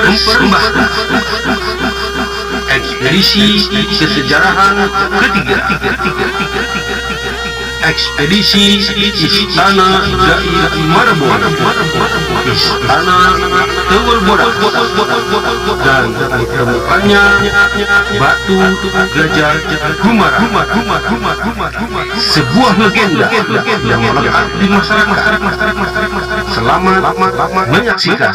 Mempersembahkan Ekspedisi Kesejarahan Ketiga, Ekspedisi Istana Gaib Marebo, Istana Tewel Bodak, dan ditemukannya Batu Gajah Gumara, sebuah legenda yang melekat di masyarakat. Selamat menyaksikan.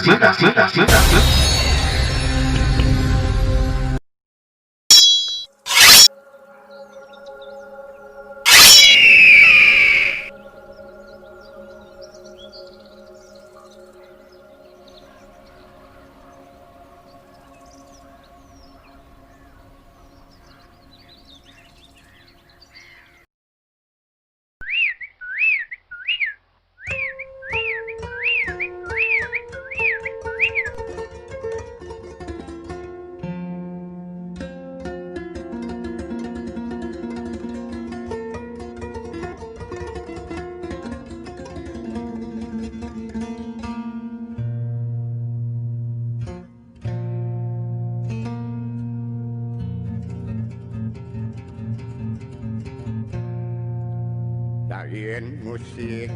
Lain musik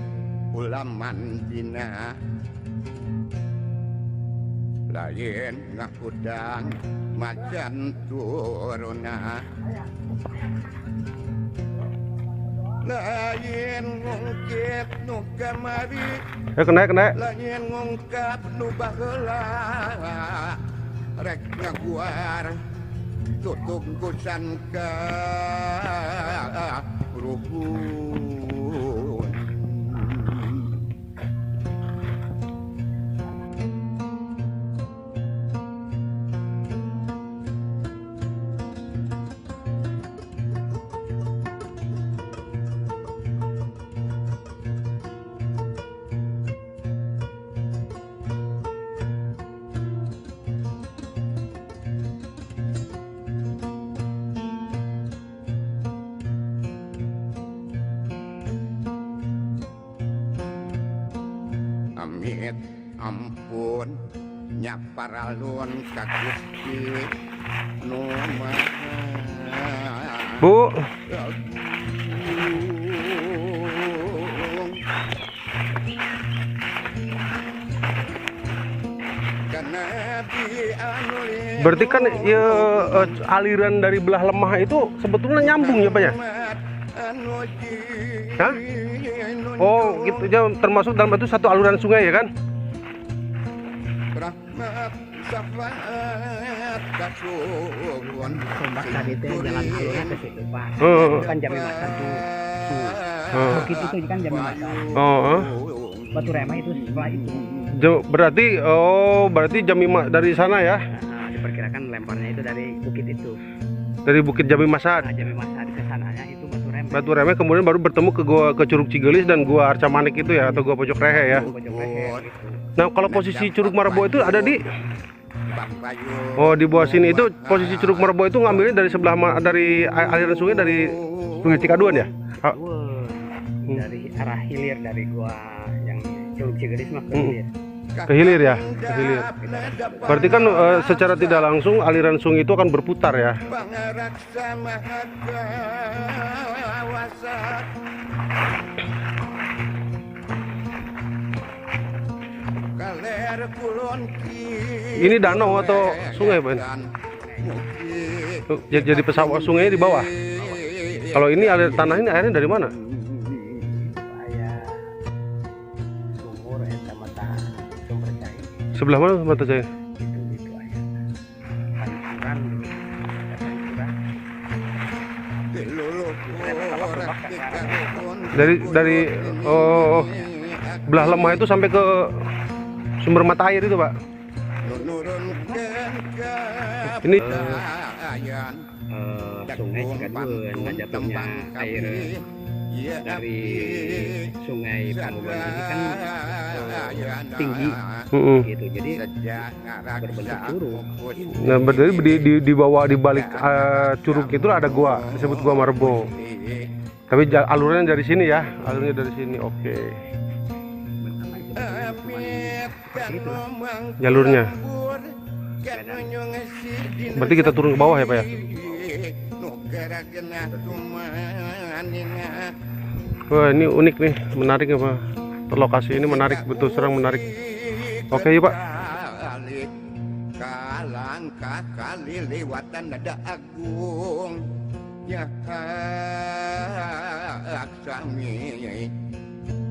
ulaman dina, lain ngahudang macan turuna, lain ngungkit nu kamari, kena. Lain ngungkap nu baheula, rek ngaguar tutunggusan ka ruhun. Amit ampun nyaparalun ka Gusti nu Maha Bu. Berarti kan ya, aliran dari belah lemah itu sebetulnya nyambung ya Pak ya? Hah? Oh gitu ya, termasuk dalam itu satu aluran sungai ya kan? Tombak tadi itu jalan alurnya ke situ Pak. Kan Jami Masad tuh. Bukit itu kan Jami Masad. Batu Remeh itu sebelah itu. Berarti berarti Jami dari sana ya? Nah, diperkirakan lemparnya itu dari bukit itu. Dari Bukit Jami Masad. Nah, Jami Masad ke sananya itu Batu Remeh. Batu Remeh kemudian baru bertemu ke gua, ke Curug Cigelis dan Gua Arca Manik itu ya, atau Gua Pojok Rehe ya. Pojok Rehe gitu. Nah, kalau posisi Curug Marebo itu ada di di bawah sini itu posisi Curug Marebo itu ngambilnya dari sebelah dari aliran sungai dari Sungai Cikaduan ya? Dari arah hilir dari gua yang Curug Cigelis mah ke hilir. Ke hilir ya, ke hilir. Berarti kan secara tidak langsung aliran sungai itu akan berputar ya. Ini danau atau sungai, Pak? Jadi pesawat sungainya di bawah. Kalau ini alir tanah ini airnya dari mana? Sebelah mana mata saya? Itu air. Pancuran dulu. Pancuran. Dari belah lemah itu sampai ke sumber mata air itu, Pak. Ini sungai Cikaduan, jatuhnya air dari Sungai Pangubang ini kan tinggi, gitu, jadi berbentuk curug. Nah, berarti di bawah di balik curug itu ada gua, disebut Gua Marebo. Tapi alurnya dari sini ya, alurnya dari sini. Oke. Jalurnya. Berarti kita turun ke bawah ya Pak ya? Wah ini unik nih, menarik ya Pak. Lokasi ini menarik, betul serang menarik. Oke yuk Pak.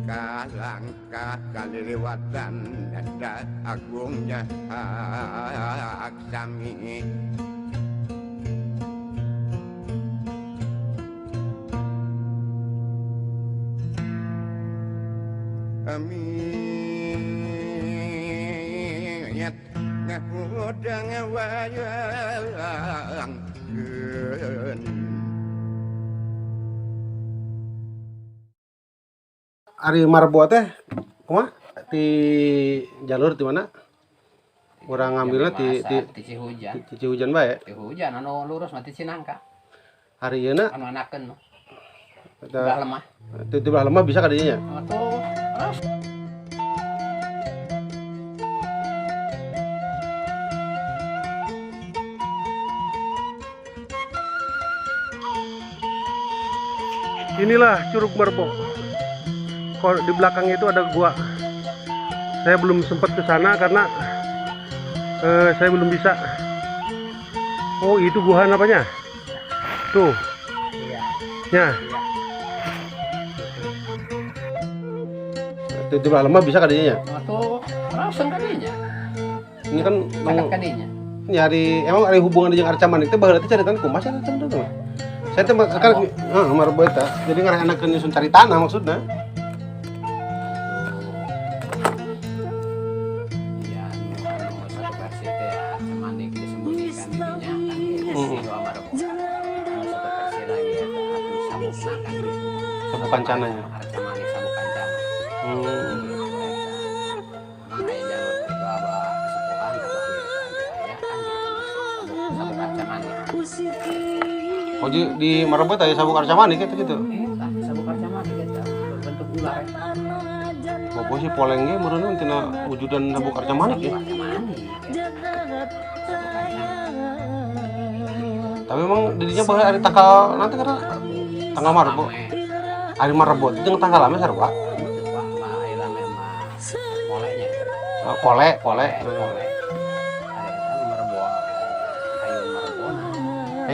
Kalangkah kalilewatan nada agungnya hak sami. Amin ngahudang wayang. Ari Marbo teh kumaha di jalur di mana? Urang ngambilna di Cihujan. Di Cihujan bae. Di hujan anu lurus mah ti Cinangka. Ari yeuna anu anakeun mah. Belah lemah. Di belah lemah bisa ka dinya? Atuh. Inilah Curug Marbo. Di belakang itu ada gua. Saya belum sempat ke sana karena saya belum bisa. Oh, itu gua apanya? Tuh. Iya. Ya. Iya. Di belah lemah bisa kadinya? Tuh, langsung kadinya. Ini kan kadinya. Nyari emang ada hubungan dengan Arca Manik teh baheula teh caritan kumaha sih Arca Manik teh? Saya teh kan heeh Marbo eta. Jadi ngareanakeun nyusun cari tanah maksudna. Sabuk kancananya. Arca Manik sabuk kancana. Oh, di Marbo tadi sabuk Arca Manik gitu gitu. Sabuk Arca Manik eta berbentuk ular. Bobo sih poleng ge meureun tina wujudan sabuk Arca Manik ya. Tapi memang didinya baheula ari tanggal nanti karena tanggal Marbo. Ari Marbo itu jeung tanggal lame sarua. Kole, kole.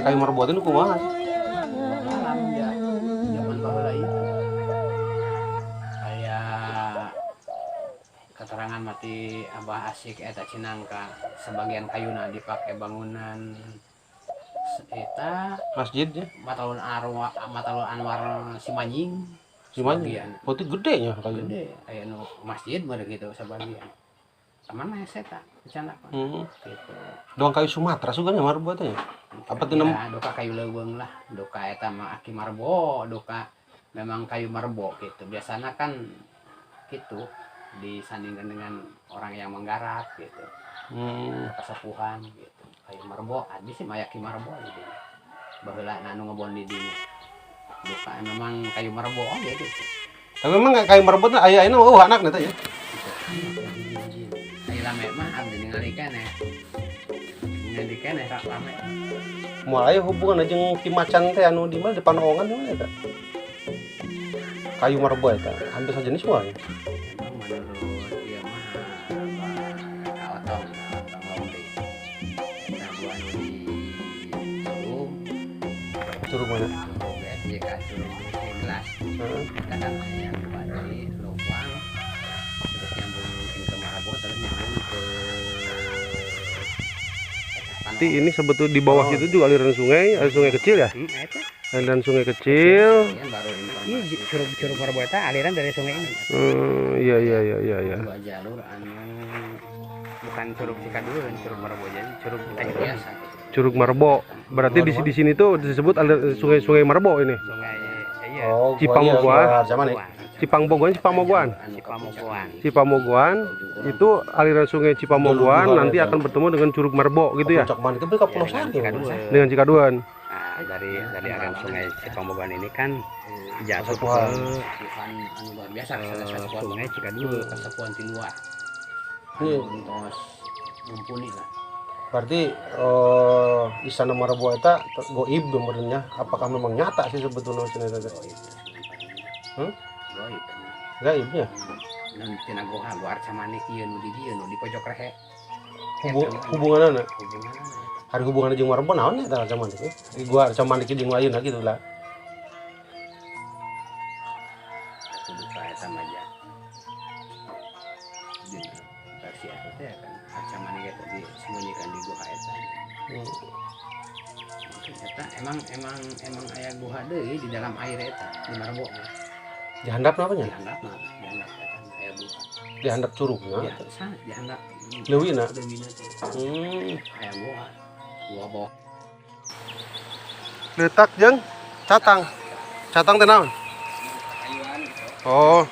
Kayu Marbo itu kumaha sih? Alam ya, zaman baheula itu. Kayak keterangan mati Abah Asik eta Cinangka, sebagian kayuna dipakai bangunan eta masjid ya. Matalun Arwa, Matalun Anwar Simanying. Simanying. Oh, itu gede nya kayu. Gede, aya nu masjid meureun gitu sebagian. Mana eta rencana gitu. Doang kayu Sumatera sugan ya Marbo teh ya? Apa tuh nama? Doka kayu leuweung lah, doka eta mah aki Marbo, doka memang kayu Marbo gitu. Biasanya kan gitu disandingkan dengan orang yang menggarap gitu. Kesepuhan gitu. Kayu Marbo, adi sih mah aki Marbo gitu. Baheula anu ngebon di dinya. Doka memang kayu Marbo oge gitu. Tapi memang kayu Marbo teh aya ayeuna eueuh anakna teh ya. Lame mah abdi ningali keneh. Ningali keneh rak lame. Moal aya hubungan jeung Ki Macan teh anu di mana di Panoongan di mana eta? Kayu Marbo eta, hampir sajenis moal. Emang menurut ieu mah Ka Otong, Otong Lombe. Eta gua anu di Curug. Curug mana? Curug eta ka Curug Gelas. Heeh. Eta kan aya gua di lubang. Terus nyambung mungkin ke Marbo, terus nyambung ke ini sebetulnya di bawah situ juga aliran sungai, aliran sungai kecil ya? Aliran sungai kecil. Ini Curug Marbo eta aliran dari sungai ini. Iya. Dua jalur anu bukan Curug Cikaduen, Curug Marbo jadi Curug biasa. Curug Marbo. Berarti di sini tuh disebut aliran sungai-sungai Marbo ini. Sungai iya. Oh, Cipamogoan. Cipangbogoan, Cipamogoan. Cipamogoan. Cipamogoan itu aliran sungai Cipamogoan nanti akan bertemu dengan Curug Marbo gitu ya. Dengan Cikaduen. Nah, dari aliran sungai Cipamogoan ini kan jatuh ke sungai Cikaduen, kesepuhan di luar. Entos mumpuni lah. Berarti Istana Marbo eta goib gambarnya. Apakah memang nyata sih sebetulnya cenah eta teh? Goib. Hmm? Goib. Gaibnya. Nu tina goha, Gua Arcamanik ieu nu di dieu, nu di pojok rehe. Hubunganna? Hubunganna. Hari hubunganna jeung Marbo naon ya eta Arcamanik? Di Gua Arcamanik jeung ayeuna gitu lah. Atuh duka eta mah ja. Dina versi eta teh kan Arcamanik eta disembunyikan di goha eta. Mungkin eta emang emang emang aya goha deui di dalam air eta di Marbo mah. Di handap apa nya? Di handapna, di handap eta aya goha. Di handap curugna. Ya, sana di handap. Leuwina? Leuwina teh. Aya goha. Goha bawah. Leutak jeung catang. Catang teh naon? Kayuan gitu. Oh.